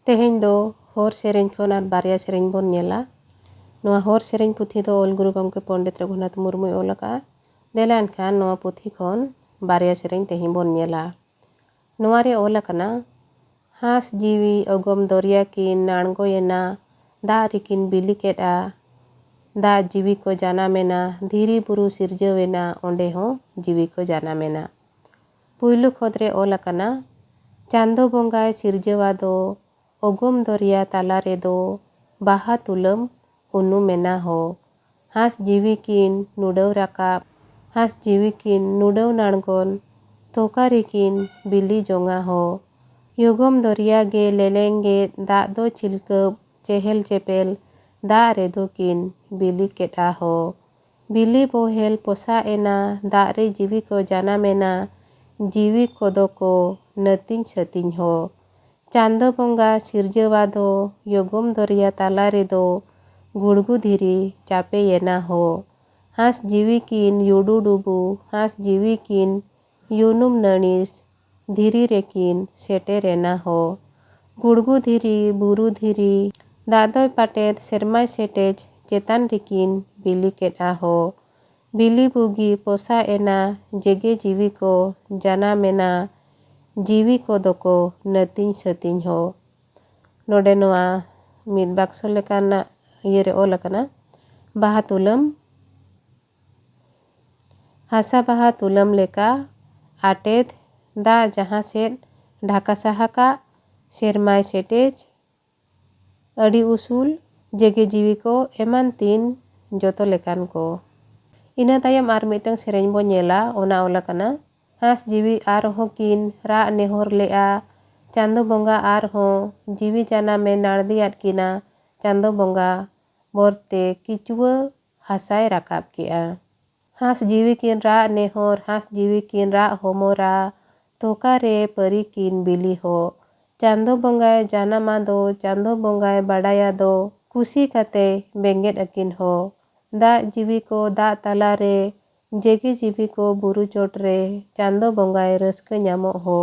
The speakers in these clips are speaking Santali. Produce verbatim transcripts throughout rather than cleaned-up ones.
ᱛᱮᱦᱮᱧ ᱫᱚ ᱦᱚᱨ ᱥᱮᱨᱮᱧ ᱠᱷᱚᱱ ᱟᱨ ᱵᱟᱨᱭᱟ ᱥᱮᱨᱮᱧ ᱵᱚᱱ ᱧᱮᱞᱟ᱾ ᱱᱚᱣᱟ ᱦᱚᱨ ᱥᱮᱨᱮᱧ ᱯᱩᱛᱷᱤ ᱫᱚ ᱚᱞ ᱜᱩᱨᱩ ᱜᱚᱢᱠᱮ ᱯᱚᱱᱰᱤᱛ ᱨᱚᱜᱷᱩᱱᱟᱛᱷ ᱢᱩᱨᱢᱩᱭ ᱚᱞ ᱟᱠᱟᱫᱼᱟ᱾ ᱫᱮᱞᱟ ᱮᱱᱠᱷᱟᱱ ᱱᱚᱣᱟ ᱯᱩᱛᱷᱤ ᱠᱷᱚᱱ ᱵᱟᱨᱭᱟ ᱥᱮᱨᱮᱧ ᱛᱮᱦᱮᱧ ᱵᱚᱱ ᱧᱮᱞᱟ᱾ ᱱᱚᱣᱟ ᱨᱮ ᱚᱞ ᱟᱠᱟᱱᱟ, ᱦᱟᱸᱥ ᱡᱤᱣᱤ ᱚᱜᱚᱢ ᱫᱚᱨᱭᱟ ᱠᱤᱱ ᱟᱬᱜᱚᱭᱮᱱᱟ, ᱫᱟᱜ ᱨᱮᱠᱤᱱ ᱵᱤᱞᱤ ᱠᱮᱫᱼᱟ᱾ ᱫᱟᱜ ᱡᱤᱣᱤ ᱠᱚ ᱡᱟᱱᱟᱢᱮᱱᱟ, ᱫᱷᱤᱨᱤ ᱵᱩᱨᱩ ᱥᱤᱨᱡᱟᱹᱣᱮᱱᱟ, ᱚᱸᱰᱮ ᱦᱚᱸ ᱡᱤᱣᱤ ᱠᱚ ᱡᱟᱱᱟᱢᱮᱱᱟ᱾ ᱯᱩᱭᱞᱩ ᱠᱷᱚᱛ ᱨᱮ ᱚᱞ ᱟᱠᱟᱱᱟ, ᱪᱟᱸᱫᱚ ᱵᱚᱸᱜᱟᱭ ᱥᱤᱨᱡᱟᱹᱣ ᱟᱫᱚ, ᱚᱜᱚᱢ ᱫᱚᱨᱭᱟ ᱛᱟᱞᱟ ᱨᱮᱫᱚ, ᱵᱟᱦᱟ ᱛᱩᱞᱟᱹᱢ ᱩᱱᱩᱢᱮᱱᱟ ᱦᱚ᱾ ᱦᱟᱸᱥ ᱡᱤᱣᱤ ᱠᱤᱱ ᱱᱩᱰᱟᱹᱣ ᱨᱟᱠᱟᱵ, ᱦᱟᱸᱥ ᱡᱤᱣᱤ ᱠᱤᱱ ᱱᱩᱰᱟᱹᱣ ᱱᱟᱬᱜᱚᱱ, ᱛᱷᱚᱠᱟ ᱨᱮᱠᱤᱱ ᱵᱤᱞᱤ ᱡᱚᱝᱟ ᱦᱚ᱾ ᱭᱚᱜᱚᱢ ᱫᱚᱨᱭᱟ ᱜᱮ ᱞᱮᱞᱮᱝ ᱜᱮ, ᱫᱟᱜ ᱫᱚ ᱪᱷᱤᱞᱠᱟᱹᱣ ᱪᱮᱦᱮᱞ ᱪᱮᱯᱮᱞ, ᱫᱟᱜ ᱨᱮᱫᱚ ᱠᱤᱱ ᱵᱤᱞᱤ ᱠᱮᱫᱼᱟ ᱦᱚ᱾ ᱵᱤᱞᱤ ᱵᱚᱦᱮᱞ ᱯᱚᱥᱟᱜ ᱮᱱᱟ, ᱫᱟᱜ ᱨᱮ ᱡᱤᱣᱤ ᱠᱚ ᱡᱟᱱᱟᱢ ᱮᱱᱟ, ᱡᱤᱣᱤ ᱠᱚᱫᱚ ᱠᱚ ᱱᱟᱹᱛᱤᱧ ᱥᱟᱹᱛᱤᱧ ᱦᱚ᱾ ᱪᱟᱸᱫᱚ ᱵᱚᱸᱜᱟ ᱥᱤᱨᱡᱟᱹᱣᱟ ᱫᱚ, ᱭᱚᱜᱚᱢ ᱫᱚᱨᱭᱟ ᱛᱟᱞᱟ ᱨᱮᱫᱚ, ᱜᱩᱲᱜᱩ ᱫᱷᱤᱨᱤ ᱪᱟᱯᱮᱭᱮᱱᱟ ᱦᱚ᱾ ᱦᱟᱸᱥ ᱡᱤᱣᱤ ᱠᱤᱱ ᱭᱩᱰᱩ ᱰᱩᱵᱩ, ᱦᱟᱸᱥ ᱡᱤᱣᱤ ᱠᱤᱱ ᱭᱩᱱᱩᱢ ᱱᱟᱹᱬᱤᱥ, ᱫᱷᱤᱨᱤ ᱨᱮᱠᱤᱱ ᱥᱮᱴᱮᱨᱮᱱᱟ ᱦᱚ᱾ ᱜᱩᱲᱜᱩ ᱫᱷᱤᱨᱤ, ᱵᱩᱨᱩ ᱫᱷᱤᱨᱤ, ᱫᱟᱜ ᱫᱚᱭ ᱯᱟᱴᱮᱫ, ᱥᱮᱨᱢᱟᱭ ᱥᱮᱴᱮᱡ, ᱪᱮᱛᱟᱱ ᱨᱮᱠᱤᱱ ᱵᱤᱞᱤ ᱠᱮᱫᱼᱟ ᱦᱚ᱾ ᱵᱤᱞᱤ ᱵᱩᱜᱤ ᱯᱚᱥᱟ ᱮᱱᱟ, ᱡᱮᱜᱮ ᱡᱤᱣᱤ ᱠᱚ ᱡᱟᱱᱟᱢᱮᱱᱟ, ᱡᱤᱣᱤ ᱠᱚᱫᱚ ᱠᱚ ᱱᱟᱹᱛᱤᱧ ᱥᱟᱹᱛᱤᱧ ᱦᱚ᱾ ᱱᱚᱰᱮ ᱱᱚᱣᱟ ᱢᱤᱫ ᱵᱟᱠᱥᱚ ᱞᱮᱠᱟᱱᱟᱜ ᱤᱭᱟᱹᱨᱮ ᱚᱞ ᱟᱠᱟᱱᱟ, ᱵᱟᱦᱟ ᱛᱩᱞᱟᱹᱢ, ᱦᱟᱥᱟ ᱵᱟᱦᱟ ᱛᱩᱞᱟᱹᱢ ᱞᱮᱠᱟ ᱟᱴᱮᱫ, ᱫᱟᱜ ᱡᱟᱦᱟᱸ ᱥᱮᱫ ᱰᱷᱟᱠᱟ ᱥᱟᱦᱟ ᱠᱟᱜ, ᱥᱮᱨᱢᱟᱭ ᱥᱮᱴᱮᱡ, ᱟᱹᱰᱤ ᱩᱥᱩᱞ, ᱡᱮᱜᱮ ᱡᱤᱣᱤ ᱠᱚ ᱮᱢᱟᱱ ᱛᱤᱱ ᱡᱚᱛᱚ ᱞᱮᱠᱟᱱ ᱠᱚ᱾ ᱤᱱᱟᱹ ᱛᱟᱭᱚᱢ ᱟᱨ ᱢᱤᱫᱴᱟᱝ ᱥᱮᱨᱮᱧ ᱵᱚᱱ ᱧᱮᱞᱟ, ᱚᱱᱟ ᱚᱞ ᱟᱠᱟᱱᱟ, ᱦᱟᱸᱥ ᱡᱤᱣᱤ ᱟᱨᱦᱚᱸ ᱠᱤᱱ ᱨᱟᱜ ᱱᱮᱦᱚᱨ ᱞᱮᱜᱼᱟ, ᱪᱟᱸᱫᱚ ᱵᱚᱸᱜᱟ ᱟᱨᱦᱚᱸ ᱡᱤᱣᱤ ᱡᱟᱱᱟᱢᱮ ᱱᱟᱲᱫᱤᱭᱟᱫ ᱠᱤᱱᱟ, ᱪᱟᱸᱫᱚ ᱵᱚᱸᱜᱟ ᱵᱚᱨᱛᱮ ᱠᱤᱪᱩᱣᱟᱹ ᱦᱟᱥᱟᱭ ᱨᱟᱠᱟᱵ ᱠᱮᱜᱼᱟ᱾ ᱦᱟᱸᱥ ᱡᱤᱣᱤ ᱠᱤᱱ ᱨᱟᱜ ᱱᱮᱦᱚᱨ, ᱦᱟᱸᱥ ᱡᱤᱣᱤ ᱠᱤᱱ ᱨᱟᱜ ᱦᱚᱢᱚᱨᱟ, ᱛᱷᱚᱠᱟ ᱨᱮ ᱯᱟᱹᱨᱤ ᱠᱤᱱ ᱵᱤᱞᱤ ᱦᱚ᱾ ᱪᱟᱸᱫᱚ ᱵᱚᱸᱜᱟᱭ ᱡᱟᱱᱟᱢ ᱟᱫᱚ, ᱪᱟᱸᱫᱚ ᱵᱚᱸᱜᱟᱭ ᱵᱟᱰᱟᱭ ᱟᱫᱚ, ᱠᱩᱥᱤ ᱠᱟᱛᱮᱭ ᱵᱮᱸᱜᱮᱫ ᱟᱹᱠᱤᱱ ᱦᱚ᱾ ᱫᱟᱜ ᱡᱤᱣᱤ ᱠᱚ ᱫᱟᱜ ᱛᱟᱞᱟ ᱨᱮ, ᱡᱮᱜᱮ ᱡᱤᱣᱤ ᱠᱚ ᱵᱩᱨᱩ ᱪᱚᱴ ᱨᱮ, ᱪᱟᱸᱫᱚ ᱵᱚᱸᱜᱟᱭ ᱨᱟᱹᱥᱠᱟᱹ ᱧᱟᱢᱚᱜ ᱦᱚ᱾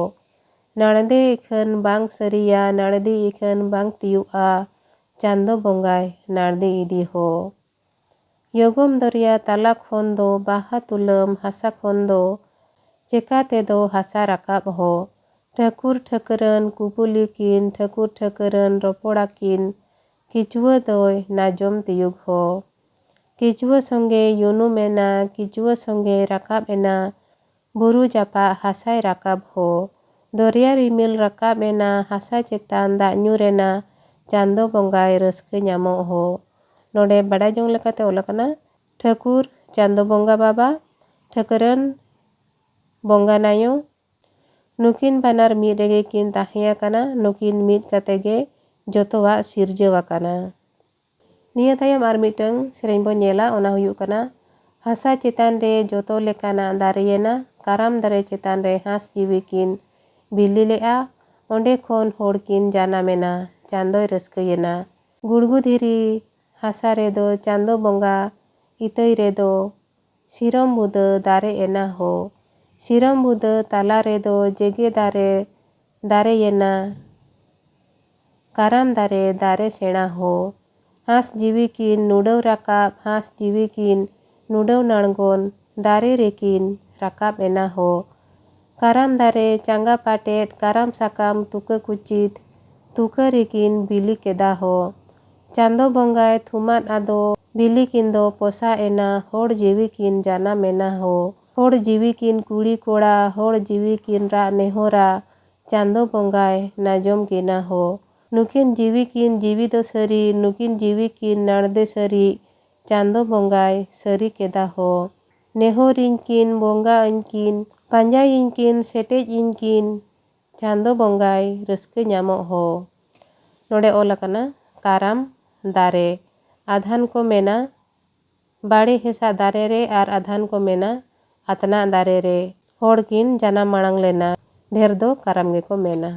ᱱᱟᱲᱫᱮ ᱤᱠᱷᱟᱹᱱ ᱵᱟᱝ ᱥᱟᱹᱨᱤᱭᱟ, ᱱᱟᱲᱫᱤ ᱤᱠᱷᱟᱹᱱ ᱵᱟᱝ ᱛᱤᱭᱩᱜᱼᱟ, ᱪᱟᱸᱫᱚ ᱵᱚᱸᱜᱟᱭ ᱱᱟᱲᱫᱤ ᱤᱫᱤ ᱦᱚ᱾ ᱭᱚᱜᱚᱢ ᱫᱚᱨᱭᱟ ᱛᱟᱞᱟ ᱠᱷᱚᱱ ᱫᱚ ᱵᱟᱦᱟ ᱛᱩᱞᱟᱹᱢ ᱦᱟᱥᱟ ᱠᱷᱚᱱ ᱫᱚ ᱪᱮᱠᱟ ᱛᱮᱫᱚ ᱦᱟᱥᱟ ᱨᱟᱠᱟᱵ ᱦᱚ᱾ ᱴᱷᱟᱹᱠᱩᱨ ᱴᱷᱟᱹᱠᱨᱟᱹᱱ ᱠᱩᱯᱩᱞᱤ ᱠᱤᱱ, ᱴᱷᱟᱹᱠᱩᱨ ᱴᱷᱟᱹᱠᱨᱟᱹᱱ ᱨᱚᱯᱚᱲᱟᱠᱤᱱ, ᱠᱤᱪᱩᱣᱟᱹ ᱫᱚᱭ ᱱᱟᱡᱚᱢ ᱛᱤᱭᱩᱜ ᱦᱚ᱾ ᱠᱤᱪᱩᱣᱟᱹ ᱥᱚᱸᱜᱮ ᱭᱩᱱᱩᱢ ᱮᱱᱟ, ᱠᱤᱪᱩᱣᱟᱹ ᱥᱚᱸᱜᱮ ᱨᱟᱠᱟᱵ ᱮᱱᱟ, ᱵᱩᱨᱩ ᱡᱟᱯᱟᱜ ᱦᱟᱥᱟᱭ ᱨᱟᱠᱟᱵ ᱦᱚ᱾ ᱫᱚᱨᱭᱟ ᱨᱤᱢᱤᱞ ᱨᱟᱠᱟᱵ ᱮᱱᱟ, ᱦᱟᱥᱟ ᱪᱮᱛᱟᱱ ᱫᱟᱜ ᱧᱩᱨ ᱮᱱᱟ, ᱪᱟᱸᱫᱚ ᱵᱚᱸᱜᱟᱭ ᱨᱟᱹᱥᱠᱟᱹ ᱧᱟᱢᱚᱜ ᱦᱚ᱾ ᱱᱚᱰᱮ ᱵᱟᱰᱟᱭ ᱡᱚᱝ ᱞᱮᱠᱟᱛᱮ ᱚᱞ ᱟᱠᱟᱱᱟ, ᱴᱷᱟᱹᱠᱩᱨ ᱪᱟᱸᱫᱚ ᱵᱚᱸᱜᱟ ᱵᱟᱵᱟ, ᱴᱷᱟᱹᱠᱨᱟᱹᱱ ᱵᱚᱸᱜᱟ ᱱᱟᱭᱚ, ᱱᱩᱠᱤᱱ ᱵᱟᱱᱟᱨ ᱢᱤᱫ ᱨᱮᱜᱮ ᱠᱤᱱ ᱛᱟᱦᱮᱸ ᱟᱠᱟᱱᱟ᱾ ᱱᱩᱠᱤᱱ ᱢᱤᱫ ᱠᱟᱛᱮ ᱜᱮ ᱡᱚᱛᱚᱣᱟᱜ ᱥᱤᱨᱡᱟᱹᱣ ᱟᱠᱟᱱᱟ᱾ ᱱᱤᱭᱟᱹ ᱛᱟᱭᱚᱢ ᱟᱨ ᱢᱤᱫᱴᱟᱝ ᱥᱮᱨᱮᱧ ᱵᱚᱱ ᱧᱮᱞᱟ, ᱚᱱᱟ ᱦᱩᱭᱩᱜ ᱠᱟᱱᱟ, ᱦᱟᱥᱟ ᱪᱮᱛᱟᱱ ᱨᱮ ᱡᱚᱛᱚ ᱞᱮᱠᱟᱱᱟᱜ ᱫᱟᱨᱮᱭᱮᱱᱟ, ᱠᱟᱨᱟᱢ ᱫᱟᱨᱮ ᱪᱮᱛᱟᱱ ᱨᱮ ᱦᱟᱸᱥ ᱡᱤᱣᱤ ᱠᱤᱱ ᱵᱤᱞᱤ ᱞᱮᱜᱼᱟ, ᱚᱸᱰᱮ ᱠᱷᱚᱱ ᱦᱚᱲ ᱠᱤᱱ ᱡᱟᱱᱟᱢᱮᱱᱟ, ᱪᱟᱸᱫᱚᱭ ᱨᱟᱹᱥᱠᱟᱹᱭᱮᱱᱟ᱾ ᱜᱩᱲᱜᱩ ᱫᱷᱤᱨᱤ ᱦᱟᱥᱟ ᱨᱮᱫᱚ ᱪᱟᱸᱫᱚ ᱵᱚᱸᱜᱟ, ᱤᱛᱟᱹᱭ ᱨᱮᱫᱚ ᱥᱤᱨᱚᱢ ᱵᱩᱫᱟᱹ ᱫᱟᱨᱮ ᱮᱱᱟ ᱦᱚ᱾ ᱥᱤᱨᱚᱢ ᱵᱩᱫᱟᱹ ᱛᱟᱞᱟ ᱨᱮᱫᱚ ᱡᱮᱜᱮ ᱫᱟᱨᱮ ᱫᱟᱨᱮᱭᱮᱱᱟ᱾ ᱠᱟᱨᱟᱢ ᱫᱟᱨᱮ ᱫᱟᱨᱮ ᱥᱮᱬᱟ ᱦᱚ᱾ ᱦᱟᱸᱥ ᱡᱤᱣᱤ ᱠᱤᱱ ᱱᱩᱰᱟᱹᱣ ᱨᱟᱠᱟᱵ, ᱦᱟᱸᱥ ᱡᱤᱣᱤ ᱠᱤᱱ ᱱᱩᱰᱟᱹᱣ ᱱᱟᱬᱜᱚᱱ, ᱫᱟᱨᱮ ᱨᱮᱠᱤᱱ ᱨᱟᱠᱟᱵ ᱮᱱᱟ ᱦᱚ᱾ ᱠᱟᱨᱟᱢ ᱫᱟᱨᱮ ᱪᱟᱸᱜᱟ ᱯᱟᱴᱮᱫ, ᱠᱟᱨᱟᱢ ᱥᱟᱠᱟᱢ ᱛᱩᱠᱟᱹ ᱠᱩᱪᱤᱛ, ᱛᱩᱠᱟᱹ ᱨᱮᱠᱤᱱ ᱵᱤᱞᱤ ᱠᱮᱫᱟ ᱦᱚ᱾ ᱪᱟᱸᱫᱚ ᱵᱚᱸᱜᱟᱭ ᱛᱷᱩᱢᱟᱫ ᱟᱫᱚ, ᱵᱤᱞᱤ ᱠᱤᱱ ᱫᱚ ᱯᱚᱥᱟᱜ ᱮᱱᱟ, ᱦᱚᱲ ᱡᱤᱣᱤ ᱠᱤᱱ ᱡᱟᱱᱟᱢ ᱮᱱᱟ ᱦᱚ᱾ ᱦᱚᱲ ᱡᱤᱣᱤ ᱠᱤᱱ ᱠᱩᱲᱤ ᱠᱚᱲᱟ, ᱦᱚᱲ ᱡᱤᱣᱤ ᱠᱤᱱ ᱨᱟᱜ ᱱᱮᱦᱚᱨᱟ, ᱪᱟᱸᱫᱚ ᱵᱚᱸᱜᱟᱭ ᱱᱟᱡᱚᱢ ᱠᱤᱱᱟ ᱦᱚ᱾ ᱱᱩᱠᱤᱱ ᱡᱤᱣᱤ ᱠᱤᱱ ᱡᱤᱣᱤ ᱫᱚ ᱥᱟᱹᱨᱤ, ᱱᱩᱠᱤᱱ ᱡᱤᱣᱤ ᱠᱤᱱ ᱱᱟᱲᱫᱮ ᱥᱟᱹᱨᱤ, ᱪᱟᱸᱫᱚ ᱵᱚᱸᱜᱟᱭ ᱥᱟᱹᱨᱤ ᱠᱮᱫᱟ ᱦᱚ᱾ ᱱᱮᱦᱚᱨᱤᱧ ᱠᱤᱱ, ᱵᱚᱸᱜᱟ ᱟᱹᱧ ᱠᱤᱱ, ᱯᱟᱸᱡᱟᱭᱤᱧ ᱠᱤᱱ, ᱥᱮᱴᱮᱡ ᱤᱧ ᱠᱤᱱ, ᱪᱟᱸᱫᱚ ᱵᱚᱸᱜᱟᱭ ᱨᱟᱹᱥᱠᱟᱹ ᱧᱟᱢᱚᱜ ᱦᱚ᱾ ᱱᱚᱰᱮ ᱚᱞ ᱟᱠᱟᱱᱟ ᱠᱟᱨᱟᱢ ᱫᱟᱨᱮ᱾ ᱟᱫᱷᱟᱱ ᱠᱚ ᱢᱮᱱᱟ ᱵᱟᱲᱮ ᱦᱮᱸᱥᱟᱜ ᱫᱟᱨᱮ ᱨᱮ ᱟᱨ ᱟᱫᱷᱟᱱ ᱠᱚ ᱢᱮᱱᱟ ᱟᱛᱱᱟᱜ ᱫᱟᱨᱮ ᱨᱮ ᱦᱚᱲ ᱠᱤᱱ ᱡᱟᱱᱟᱢ ᱢᱟᱲᱟᱝ ᱞᱮᱱᱟ᱾ ᱰᱷᱮᱨ ᱫᱚ ᱠᱟᱨᱟᱢ ᱜᱮᱠᱚ ᱢᱮᱱᱟ᱾